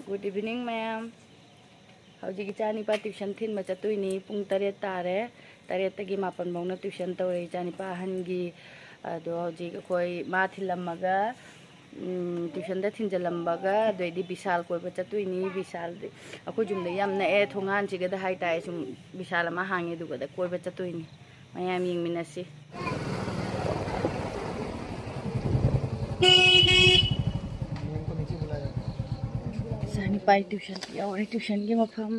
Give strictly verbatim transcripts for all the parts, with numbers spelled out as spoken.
Good evening, ꯃꯌꯥꯝ꯫ ꯍꯧꯖꯤꯛ ꯏꯆꯥꯅꯤꯄꯥ tuition ꯊꯤꯟꯕ ꯆꯠꯇꯣꯏꯅꯤ꯫ ꯄꯨꯡ ꯇꯔꯦꯠ ꯇꯥꯔꯦ꯫ ꯇꯔꯦꯠꯇꯒꯤ ꯃꯥꯄꯟ ꯐꯥꯎꯅ tuition ꯇꯧꯔꯦ ꯏꯆꯥꯅꯤꯄꯥ ꯑꯍꯟꯒꯤ꯫ ꯑꯗꯣ ꯍꯧꯖꯤꯛ ꯑꯩꯈꯣꯏ ꯃꯥ ꯊꯤꯜꯂꯝꯃꯒ, ꯎꯝ, tuitionꯗ ꯊꯤꯟꯖꯜꯂꯝꯕꯒ ꯑꯗꯩꯗꯤ ꯕꯤꯁꯥꯜ ꯀꯣꯏꯕ ꯆꯠꯇꯣꯏꯅꯤ꯫ ꯕꯤꯁꯥꯜꯗꯤ ꯑꯩꯈꯣꯏ ꯌꯨꯝꯗ ꯌꯥꯝ ꯅꯛꯑꯦ, ꯊꯣꯡꯒꯥꯟꯁꯤꯒꯗ ꯍꯥꯏꯇꯥꯔꯦ꯫ ꯁꯨꯝ ꯕꯤꯁꯥꯜ ꯑꯃ ꯍꯥꯡꯉꯦ, ꯑꯗꯨꯒꯗ ꯀꯣꯏꯕ ꯆꯠꯇꯣꯏꯅꯤ꯫ ꯃꯌꯥꯝ ꯌꯦꯡꯃꯤꯟꯅꯁꯤ꯫ ꯏꯆꯥꯅꯤꯄꯥꯒꯤ tuition ꯌꯧꯔꯦ, tuitionꯒꯤ ꯃꯐꯝ꯫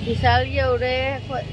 ꯕꯤꯁꯥꯜ ꯌꯧꯔꯦ ꯑꯩꯈꯣꯏ꯫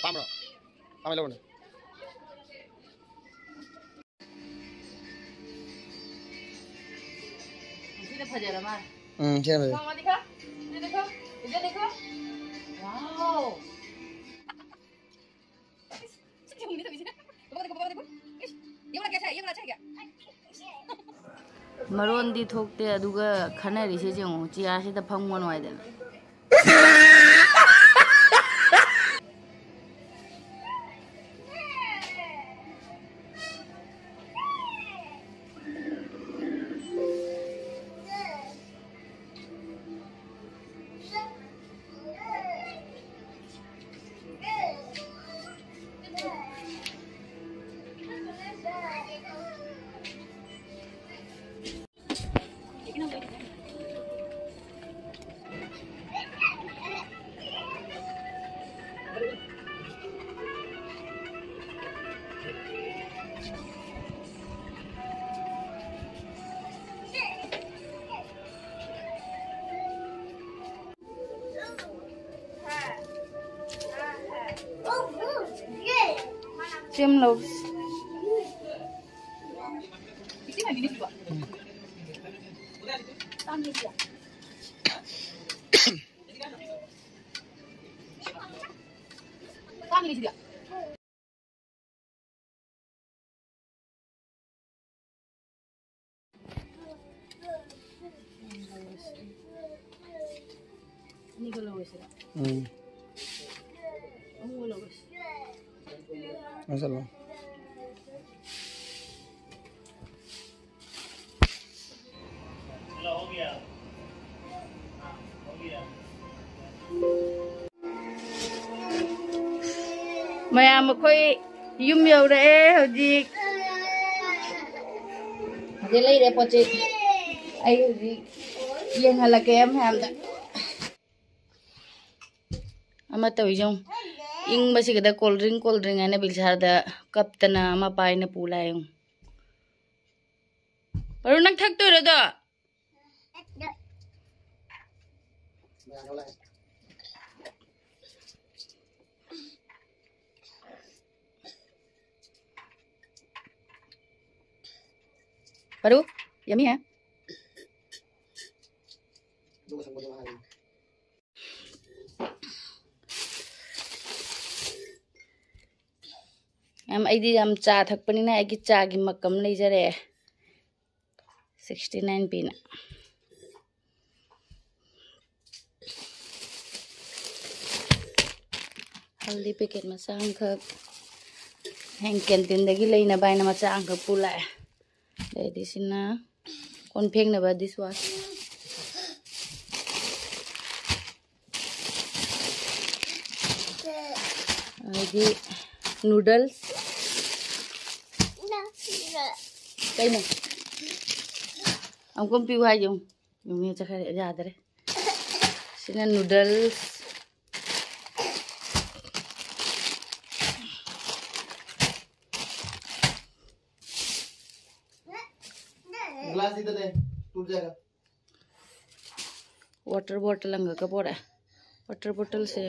ꯄꯥꯝꯕ꯭ꯔꯣ? ꯄꯥꯝꯃꯦ, ꯂꯧꯔꯅꯦ꯫ ꯁꯤꯅ ꯐꯖꯔ ꯃꯥꯜꯂꯦ꯫ ꯎꯝ, ꯁꯤꯅ ꯐꯖꯩ꯫ ꯃꯃꯥꯗꯤ ꯈꯔ, ꯁꯤꯗꯤ ꯈꯔ, ꯁꯤꯗꯤ ꯈꯔ꯫ Wow! ꯁꯤ ꯍꯨꯝꯅꯤ ꯇꯧꯔꯤꯁꯦ꯫ ꯕꯕꯥꯗꯤ ꯈꯔ, ꯕꯕꯥꯗꯤ ꯈꯔ꯫ ꯏꯁ, ꯌꯦꯡꯉꯨꯅ ꯀꯌꯥ ꯁꯥꯏ, ꯌꯦꯡꯉꯨꯅ ꯁꯥꯏ ꯀꯌꯥ꯫ ꯃꯔꯣꯟꯗꯤ ꯊꯣꯛꯇꯦ, ꯑꯗꯨꯒ ꯈꯟꯅꯔꯤꯁꯦ ꯌꯦꯡꯉꯨ, ꯆꯤꯌꯥꯔꯁꯤꯗ ꯐꯝꯒꯅꯨ ꯍꯥꯏꯗꯅ꯫ ꯁꯦꯝ ꯂꯧ꯫ ꯑꯅꯤꯒ ꯂꯧꯔꯁꯤꯔ? ꯎꯝ꯫ ꯑꯍꯨꯝꯒ ꯂꯧꯔꯁꯤ꯫ ꯂꯧꯁꯜꯂꯣ꯫ ꯃꯌꯥꯝ ꯑꯩꯈꯣꯏ ꯌꯨꯝ ꯌꯧꯔꯛꯑꯦ ꯍꯧꯖꯤꯛ꯫ ꯍꯧꯖꯤꯛ ꯂꯩꯔꯦ ꯄꯣꯠ ꯆꯩ꯫ ꯑꯩ ꯍꯧꯖꯤꯛ ꯌꯦꯡꯍꯜꯂꯛꯀꯦ ꯃꯌꯥꯝꯗ꯫ ꯑꯃ ꯇꯧꯔꯤꯁꯦ ꯌꯦꯡꯉꯨ꯫ ꯏꯪꯕꯁꯤꯒꯗ cold drink, cold drink ꯍꯥꯏꯅ ꯕꯤꯜꯁꯥꯔꯗ ꯀꯞꯇꯅ ꯑꯃ ꯄꯥꯏꯅ ꯄꯨ ꯂꯥꯛꯑꯦ ꯌꯦꯡꯉꯨ꯫ ꯄꯥꯔꯨ, ꯅꯪ ꯊꯛꯇꯣꯏꯔꯣ ꯑꯗꯣ? ꯄꯥꯔꯨ, yummy है। ꯌꯥꯝ, ꯑꯩꯗꯤ ꯌꯥꯝ ꯆꯥ ꯊꯛꯄꯅꯤꯅ ꯑꯩꯒꯤ ꯆꯥꯒꯤ ꯃꯛ ꯑꯃ ꯂꯩꯖꯔꯦ꯫ Sixty nine ꯄꯤꯅ꯫ ꯍꯜꯗꯤ packet ꯃꯆꯥ ꯑꯃꯈꯛ, ꯍꯌꯦꯡ canteen ꯗꯒꯤ ꯂꯩꯅꯕ ꯍꯥꯏꯅ ꯃꯆꯥ ꯑꯃꯈꯛ ꯄꯨ ꯂꯥꯛꯑꯦ꯫ ꯑꯗꯩꯗꯤ ꯁꯤꯅ ꯀꯣꯟ ꯐꯦꯡꯅꯕ dishwash꯫ ꯑꯗꯒꯤ noodles꯫ ꯀꯩꯅꯣ? ꯑꯃꯨꯛꯀ ꯄꯤꯌꯨ ꯍꯥꯏꯁꯦ ꯌꯦꯡꯉꯨ꯫ ꯌꯦꯡꯉꯨꯅꯦ, ꯆꯠꯈ꯭ꯔꯦ, ꯌꯥꯗ꯭ꯔꯦ꯫ ꯁꯤꯅ noodles꯫ Glass इधर है, टूट जाएगा। Water bottle ꯑꯃꯈꯛꯀ ꯄꯣꯔꯛꯑꯦ꯫ Water bottle ꯁꯦ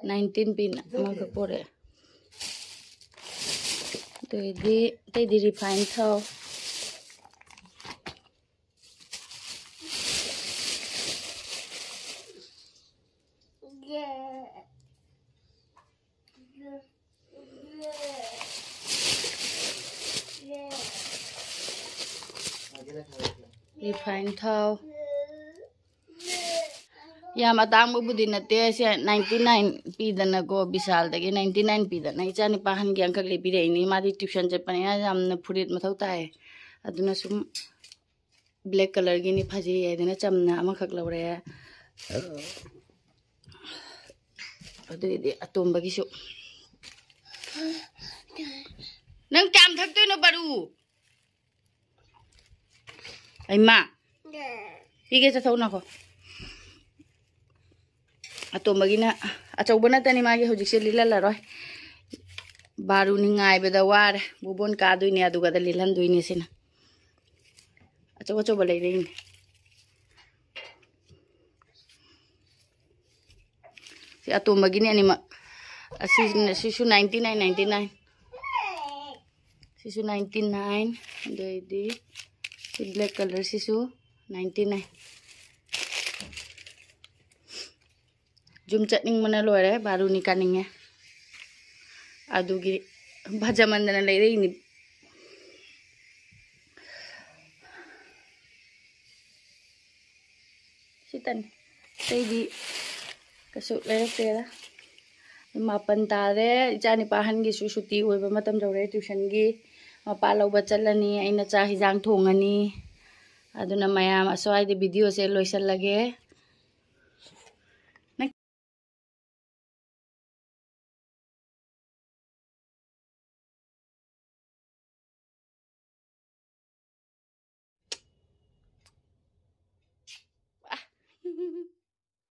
nineteen ꯄꯤꯅ ꯑꯃꯈꯛ ꯄꯣꯔꯛꯑꯦ꯫ ꯑꯗꯩꯗꯤ ꯑꯇꯩꯗꯤ refine ꯊꯥꯎ꯫ Refine ꯊꯥꯎ꯫ ꯌꯥꯝ ꯑꯇꯥꯡꯕꯕꯨꯗꯤ ꯅꯠꯇꯦ꯫ ꯁꯦ ninety nine ꯄꯤꯗꯅꯀꯣ, ꯕꯤꯁꯥꯜꯗꯒꯤ ninety nine ꯄꯤꯗꯅ ꯏꯆꯥ ꯅꯨꯄꯥ ꯑꯍꯟꯒꯤ ꯑꯃꯈꯛ ꯂꯩꯕꯤꯔꯛꯏꯅꯤ꯫ ꯃꯥꯗꯤ tuition ꯆꯠꯄꯅꯤꯅ ꯌꯥꯝꯅ ꯐꯨꯔꯤꯠ ꯃꯊꯧ ꯇꯥꯏ꯫ ꯑꯗꯨꯅ ꯁꯨꯝ black colourꯒꯤꯅꯤ, ꯐꯖꯩ ꯍꯥꯏꯗꯅ ꯆꯝꯅ ꯑꯃꯈꯛ ꯂꯧꯔꯦ꯫ ꯑꯗꯨꯏꯗꯤ ꯑꯇꯣꯝꯕꯒꯤꯁꯨ꯫ ꯅꯪ ꯀꯌꯥꯝ ꯊꯛꯇꯣꯏꯅꯣ, ꯕꯥꯔꯨ? ꯑꯩꯃ, ꯄꯤꯒꯦ, ꯆꯠꯊꯣꯛ ꯅꯈꯣ꯫ ꯑꯇꯣꯝꯕꯒꯤꯅ ꯑꯆꯧꯕ ꯅꯠꯇꯅꯤ, ꯃꯥꯒꯤ ꯍꯧꯖꯤꯛꯁꯦ ꯂꯤꯠꯍꯜꯂꯔꯣꯏ꯫ ꯕꯥꯔꯨꯅꯤ ꯉꯥꯏꯕꯗ ꯋꯥꯔꯦ꯫ ꯕꯣꯕꯣꯟ ꯀꯥꯗꯣꯏꯅꯦ, ꯑꯗꯨꯒꯗ ꯂꯤꯠꯍꯟꯗꯣꯏꯅꯦ ꯁꯤꯅ꯫ ꯑꯆꯧ ꯑꯆꯧꯕ ꯂꯩꯔꯛꯏꯅꯦ꯫ ꯁꯤ ꯑꯇꯣꯝꯕꯒꯤꯅꯤ ꯑꯅꯤꯃꯛ꯫ ꯑꯁꯤꯁꯤꯅ, ꯁꯤꯁꯨ ninety nine, ninety nine꯫ ꯁꯤꯁꯨ ninety nine꯫ ꯑꯗꯩꯗꯤ ꯁꯤ black colourꯁꯤꯁꯨ ninety nine꯫ ꯌꯨꯝ ꯆꯠꯅꯤꯡꯕꯅ ꯂꯣꯏꯔꯦ, ꯕꯥꯔꯨꯅꯤ ꯀꯥꯅꯤꯡꯉꯦ꯫ ꯑꯗꯨꯒꯤ ꯐꯖꯃꯟꯗꯅ ꯂꯩꯔꯛꯏꯅꯤ꯫ ꯁꯤꯇꯅꯤ꯫ ꯑꯇꯩꯗꯤ ꯀꯩꯁꯨ ꯂꯩꯔꯛꯇꯦꯗ꯫ ꯃꯥꯄꯟ ꯇꯥꯔꯦ꯫ ꯏꯆꯥ ꯅꯨꯄꯥ ꯑꯍꯟꯒꯤꯁꯨ ꯁꯨꯇꯤ ꯑꯣꯏꯕ ꯃꯇꯝ ꯌꯧꯔꯦ꯫ Tuitionꯒꯤ ꯃꯄꯥ ꯂꯧꯕ ꯆꯠꯂꯅꯤ꯫ ꯑꯩꯅ ꯆꯥꯛ ꯍꯤꯟꯖꯥꯡ ꯊꯣꯡꯉꯅꯤ꯫ ꯑꯗꯨꯅ ꯃꯌꯥꯝ ꯑꯁ꯭ꯋꯥꯏꯗ videoꯁꯦ ꯂꯣꯏꯁꯤꯜꯂꯒꯦ꯫